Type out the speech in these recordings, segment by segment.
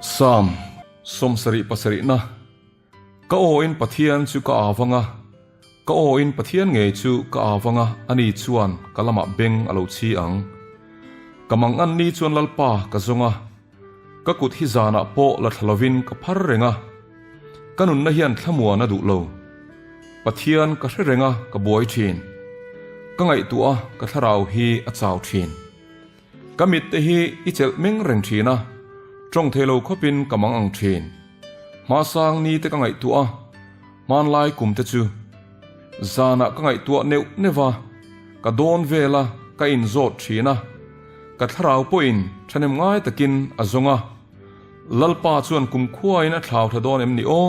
Psalm 77 na Ka aw in Pathian chu ka au vang a, ka aw in Pathian ngei chu ka au vang a, ani chuan ka lamah beng a lo chhi ang. Ka mangan ni chuan Lalpa ka zawng a, ka kut hi zanah pawh la thla lovin ka phar reng a, ka nunna hian thlamuan a duh lo. Pathian ka hre reng a, ka buai thin. Ka ngaihtuah a, ka thlarau hi a chau thin. Ka mit te hi i chelh meng reng thin a, tawng thei lo khawpin ka mang ang thin. Hmasang ni te ka ngaihtuah a, hmanlai kum te chu zanah ka ngaihtuah neuh neuh a, ka dawn vel a, ka inzawt thin a, ka thlarau pawhin thahnem ngai takin a zawng a, Lalpa chuan kumkhuain a thlau tha dawn em ni aw?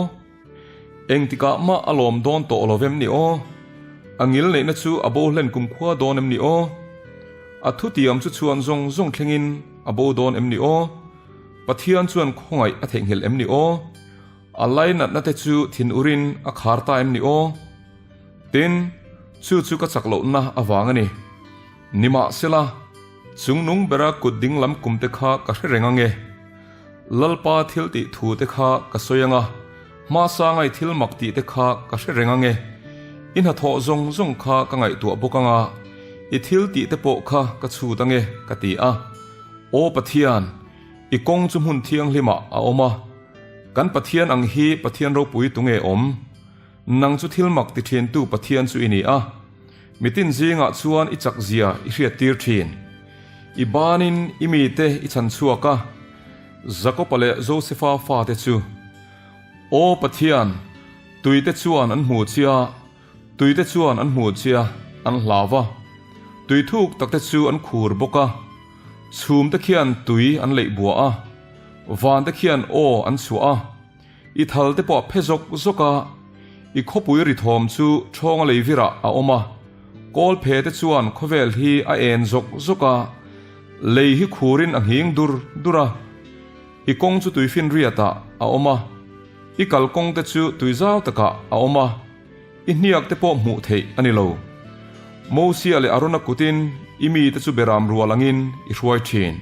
Engtikah mah a lawm dawn tawh lo vem ni aw? A ngil neihna chu a bo hlen kumkhua dawn em ni aw? A thutiam chu chhuan zawng zawng thlengin a bo dawn em ni aw? Pathian chuan khawngaih a theihnghilh em ni aw? A lainatna te chu thin urin a khar ta em ni aw? Tin, chu chu ka chak lohna avang a ni. Nimahsela, chungnung bera kut dinglam kum te kha ka hre reng ange. Lalpa thil tih thu te kha ka sawi anga, hmasangai thil mak tih te kha ka hre reng ange. I hnathawh zawng zawng kha ka ngaihtuah bawk anga, i thil tih te pawh kha ka chhut ange, ka ti a. Aw Pathian, i kawng chu hmun thianghlimah a awm a, kan Pathian ang hi Pathian ropui tunge awm? Nang chu thil mak ti thintu Pathian chu i ni a, mitin zingah chuan i chak zia i hriat tir thin. I banin i mite i chhan chhuak a, Jakopa leh Josefa fate chu. Aw Pathian, tuite chuan an hmu chia, tuite chuan an hmu chia, an hlau va. Tui thuk takte chu an khur bawk a, chhumte khian tui an leih buah a, vante khian aw an chhuah a. I thal te pawh a phe zawk zawk a, i khawpui ri thawm chu ṭhawnga lei virah a awm a, kawl phe te chuan khawvel hi a en zawk zawk a, lei hi khurin a nghing dur dur a, i kawng chu tuifinriatah a awm a, i kalkawng te chu tuizau takah a awm a, i hniak te pawh hmuh theih a ni lo. Mosia leh Arona kutin i mite chu beram rual angin i hruai ṭhin.